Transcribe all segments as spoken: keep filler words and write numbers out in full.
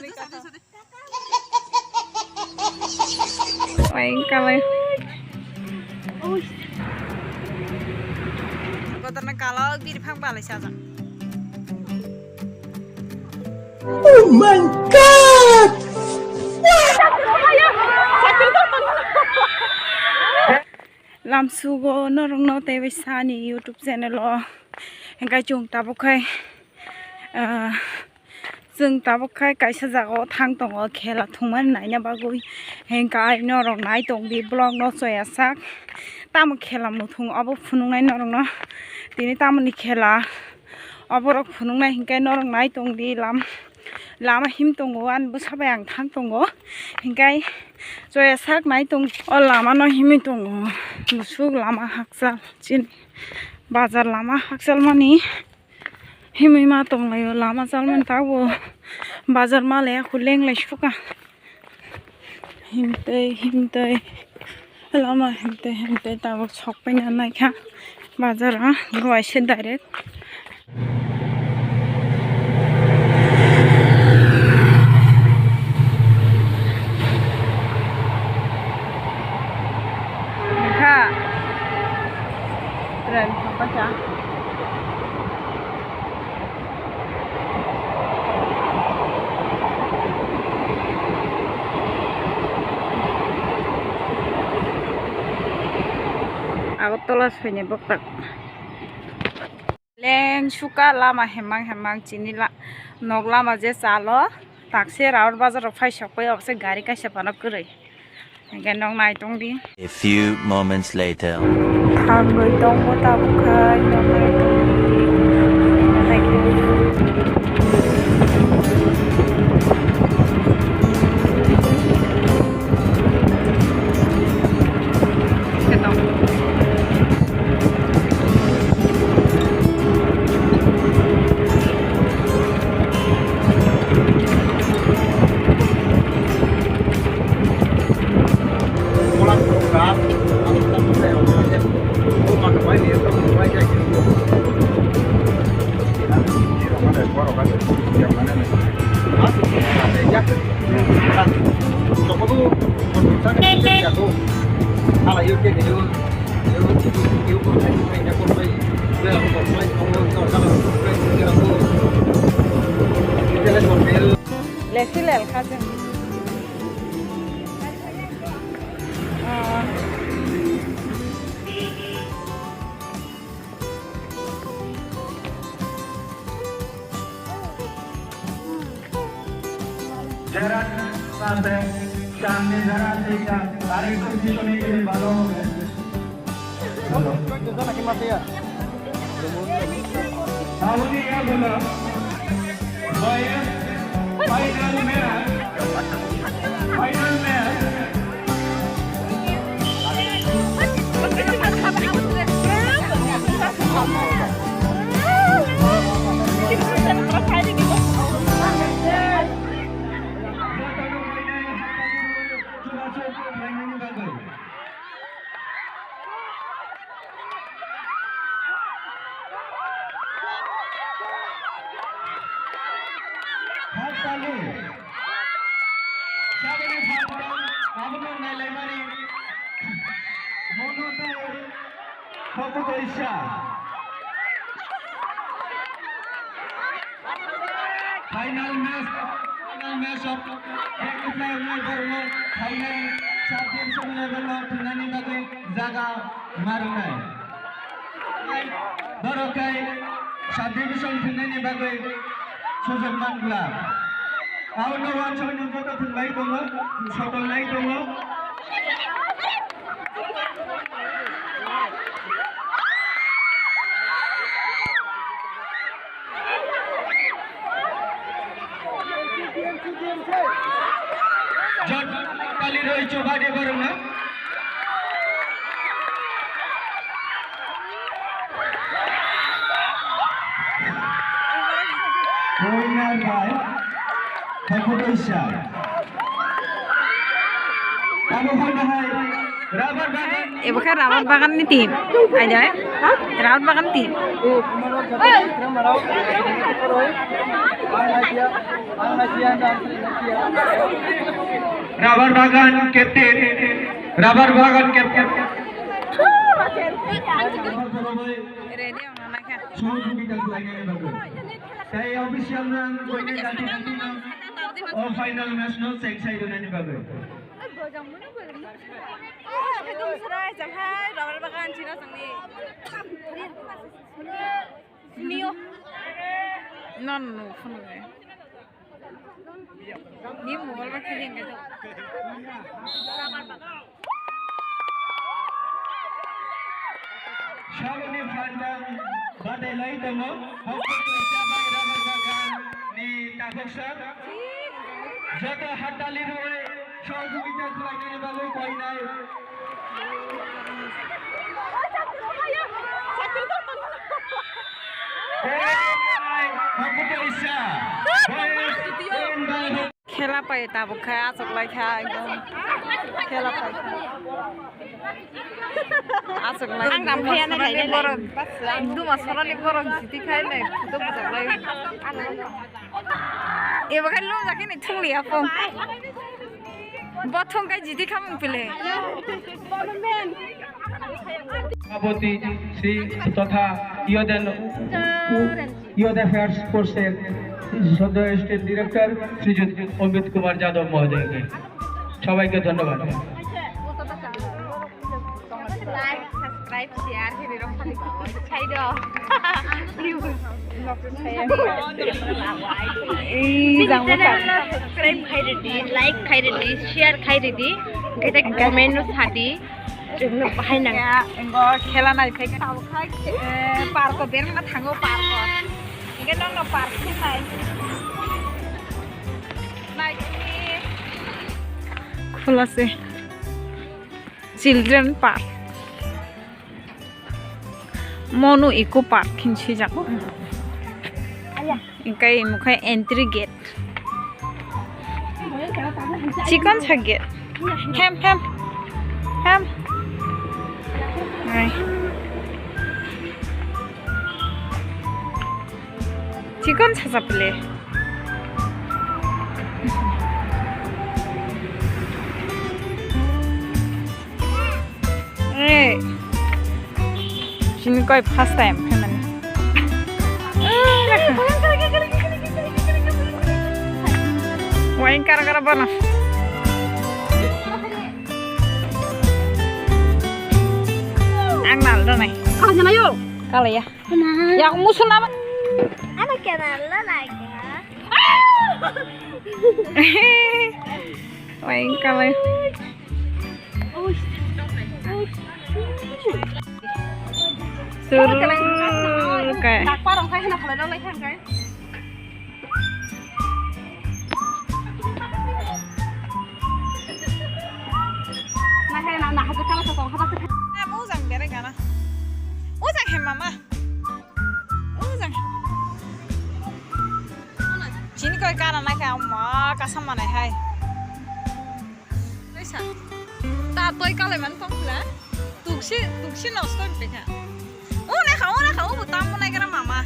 Oi, kalai. Kotorna kalo biri phang balai sajak. Oh my God! Lamsugo norokno teibo sani YouTube channel o. Hingke chwng tabuk khai, ah, Chwng tabuk khai kaisa jagao thang tongo, khela thwngmani naina bagwi. Hingkhe ai norok nai tongdi vlog no choya sak. Tamo khela muthung obo phunuknai norokno. Tini tamoni khela oborok phunuknai hinkhe norok nai tongdi lam-, lama him tongo, ani bwsa bai ang thang tongo. Hinkhe choya sak nai tong, o lama no himwi tongo. Busuk lama hakchal chini bazar lama hakchal mani. Himwi ma tonglaio lama chalmani tabuk bazar ma le aku lenglai suka. Himtwi himtwi lama himtwi himtwi tabuk sok paina naikha bazar o, gowai se direct. Kha train thangkha. Agartala soini boktak. Leng suka lama hemang hemang chini la nok lama je chalo takse Raut bazar rok phai sok pai obse gari kaisa phano kwrwi. Hingke nok nai tong di. A few moments later. Thangwi tongo tabuk khai nok nai tong di. Lesi lel kha chwng. Ah. যারা আছে, সামনে যারা আছে, এটা আরেকটু পিছনে গেলে ভালো হবে। তাহলে ইয়া হলো, final match, final match। Haptali. Sabini haptali. Abono nailaimani. Mono tei Hoku Toisa. Final match, final match of Bangkok Player League Borok no final sub division level o thwngnaini bagwi jaga ma rwnai. Borok khai sub division thwngnaini bagwi sujok man glak. Abono uansukmani joto thwngbai tongo, sotolnai tongo. Jot pali roi choba de borokno. Winner by Thakur Toisa. Abo hwnba hai rubber bagan. Ebo khe rubber bagan ni team. Aida, eh? Rubber bagan team. Rubber Bagan captain, Rubber Bagan captain. Ready wngna naikha. Tei official rang koine dati dati no o final match no check sai rwnani bagwi. Nio. Non no phone re. Ni mobile ba kiri ngai. Saloni phandang badai lai tongo. Hokto kaisa bai Rubber Bagan ni takhuksa. Joto hattali rwi sohojogita khlainani bagwi koinai. Khela pai tabuk kha, achuk lai kha, ekdom. Khela pai kha. Achuk lai. Ang ram phaya nai nai nai. Borok, Duma Sorani borok jiti khai nai, photo bujak lai. Ebo khai lom jakhe ni thung liya po. Bo thung khai jiti khamung pile. Shabhapati Sri totha Youth and, Youth Affairs Force-er সদ্য State Director Shriyut অমিত কুমার যাদব মহোদয়কে। সবাইকে ধন্যবাদ। Like, subscribe, share, hiri rok thani ko. Chai do. Ee, jang mo ta. Subscribe khai ridi, like khai ridi, share khai ridi. Kete comment no sadi. Bahai nang. Ya, engo khela nai phai. Park ko berma thango park ko. Engo nong no park ko nai. Nai. Khula se. Children park. Mono eco park hin swijak. Engkai imo khai entry gate. Chikon sa gate. Hem, hem. Hem. Nai. Chikon sa sa pele. Eh. Sini koi first time phaimani. Wayang kara kara bono. Ang nal do nai. Kala jana yo. Kala ya. Yang musu nama? Ano kenal lo lagi ha? Wayang kala. Suru kai. Ujang berai gana. Ujang he mama. Ujang. Chini koi kana nai kha ma kasam manai hai. Kaisa. Ta toi kalai man tong pula. Tuksi, tuksi nosto pekha. O na kha, o na kha, o butam mo nai kara mama.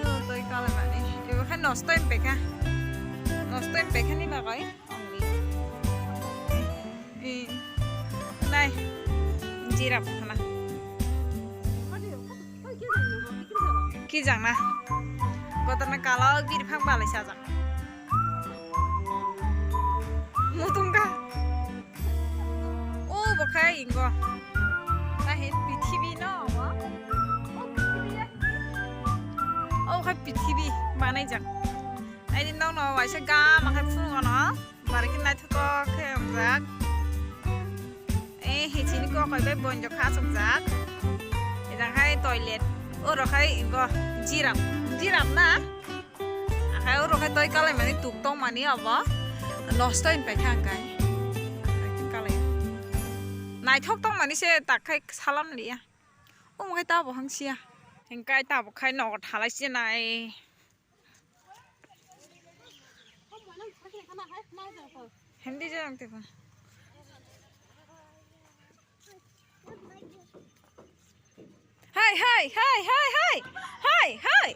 O toi kalai mani. Ebo kha nosto pekha. Nosto pekha ni bagai. Eh, nai, jirap khana. Ki jang na? Kotor na kala birphang balai sajak. Mutung ka. O bo khai ingo. Tahin pithibi no. O khai pithibi banai jak. Aini nokno waisa gam khe phunukgo no, bari khe naithotok khe wngjak. Eh, hichini kokoi bai bonjo kha achukjak. Ejang hai toilet, oro khai go jirap, jirap na. Akhai oro khai toi kalai mani tuk tong mani obo nosto wng paikha hwnkhai. Kalai. Naithok tong mani se tak khai salam liya. Omo khai tabo hangsiya. Hingkai tabo khai nogo thalai se nai. Hindi jang te ba. Hai, hai, hai, hai, hai. Hai, hai.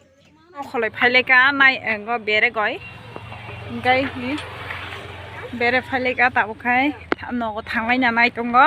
Kholoi phaileka nai engo bere goi. Gai hi bere phaileka tabuk khai nogo thanglaina nai tongo.